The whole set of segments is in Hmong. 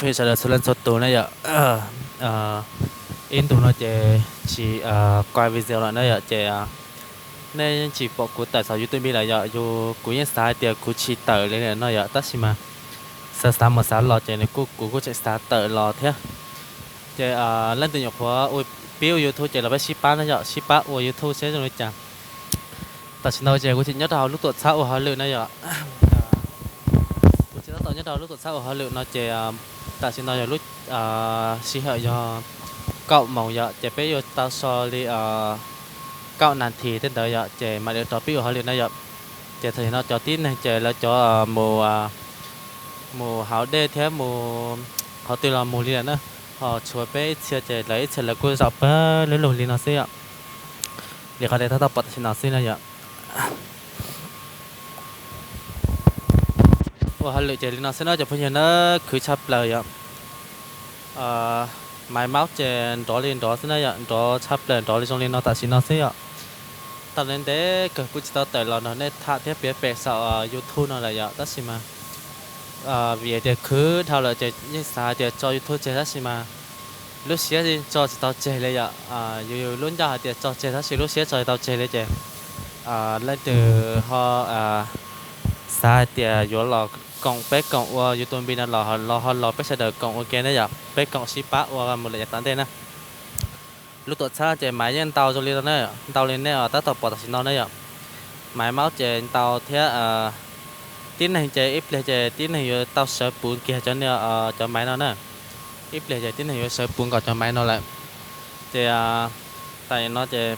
Phooj ywg sawv daws txhua leej txhua tus na yom, ib ntus no ces tsis quaj video lawm na yom, ces nej yeej tsis pom kuv tawm saum YouTube lawm yom. Yus kuv yeej xav hais tias kuv tsis tawm li no yom, tab sis mas xav xav mus xav los ces nws kuj, kuv kuj tseem xav tawm los thiab. Ces leej twg nyuam qhuav pib ua YouTube ces los peb sib pab na yom, sib pab ua YouTube seb zoo li cas. Tam sim no ces kuv tseem nyob rau hauv lub tuam txhab ua hauj lwm na yom. Kuv tseem tab tom nyob rau lub tuam txhab ua hauj lwm no ces tam sim no yog lub sij hawm yog kaum moos yom, ces peb yuav tau so li kaum nas this tej ntawd yom, ces mam li rov pib ua hauj lwm na yom. Ces thaum no cov tib neeg ces lawv cov mus, mus hauv dej thiab mus qhov twg los mus li lawm na, ho tshuav peb ib txhia ces lawv ib txhia lawv kuj zaum pawg lug lug li no xwb yom. Li qhov nej tab tom pom tam sim no xwb na yom. Ua hauj lwm ces li no xwb na cov phooj ywg na, khwv tshaj plaws yom. Maiv maub ces nrov li nrov xwb na yom, nrov tshaj plaws, nrov li zoo li no tam sim no xwb yom. Tau ntev ntev kawg kuv tsis tau tawm los nrog nej tham thiab piav pem saum YouTube no lawm yom, tab sis mas vim hais tias khwv dhau lawm ces yeej xav hais tias tso YouTube tseg tab sis mas lub siab yeej tso tsis tau tseg li yom. Yus lub ncauj hais tias tso tseg tab sis lub siab tso tsis tau tseg li ces leej twg ho xav hais tias yuav los koom peb koom ua YouTube npi no los los ho los peb sawv daws koom ua ke na yom, peb koom sib pab ua mus lawm yav tom ntej na. Lub tuam txhab ces maiv yeej ntau zoo li no na, ntau li nej tab tom pom tam sim no na yom. Maiv maub ces ntau thiab. Tib neeg ces ib pliag ces tib neeg yuav tau sawv puv kiag cov niag, cov maiv no na. Ib pliag ces tib neeg yuav sawv puv nkaus cov maiv no lawm. Ces tam sim no ces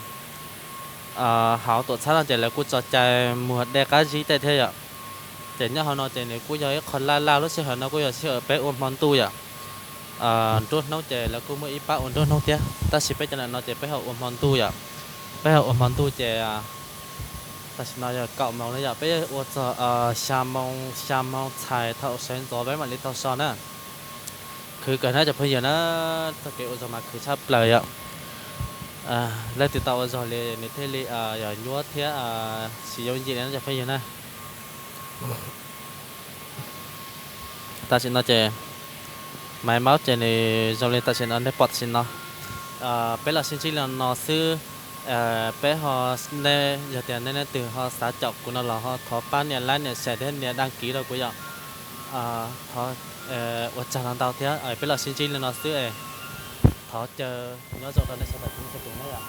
hauv tuam txhab no ces lawv kuj tso cai muag dej qab zib tej thiab yom. Ces nyob hauv no ces nws kuj yog ib qho laj laj, lub sij hawm no kuj yog sij hawm peb ua hmo ntuj yom. Nruab hnub ces lawv kuj muaj ib pab ua nruab hnub thiab, tab sis peb cov ntawm no ces peb ho ua hmo ntuj yom. Peb ho ua hmo ntuj ces tam sim no yog kaum moos lawm yom, peb ua txog xya moo, xya moo txhais thaum sawv ntxov peb mam li tau so na. Khwv kawg na cov phooj ywg na, txoj kev ua zog mas khwv tshaj plaws yom. Leej twg tau ua zog li nws thiaj li yog nyuaj thiab siv yooj yim li na cov phooj ywg na. Tam sim no ces maiv maub ces nws zoo li tam sim no nej pom tam sim no. Peb los sib ntsib li no xwb. Peb ho, nej yog tias nej leej twg ho xav caum kuv no los ho thov pab nias like nias share thiab nias đăng ký rau kuv yom. Thov ua tsaug ntau ntau thiab, peb los sib ntsib li no xwb. Thov caw nyob zoo rau nej sawv daws txhua tus na yom.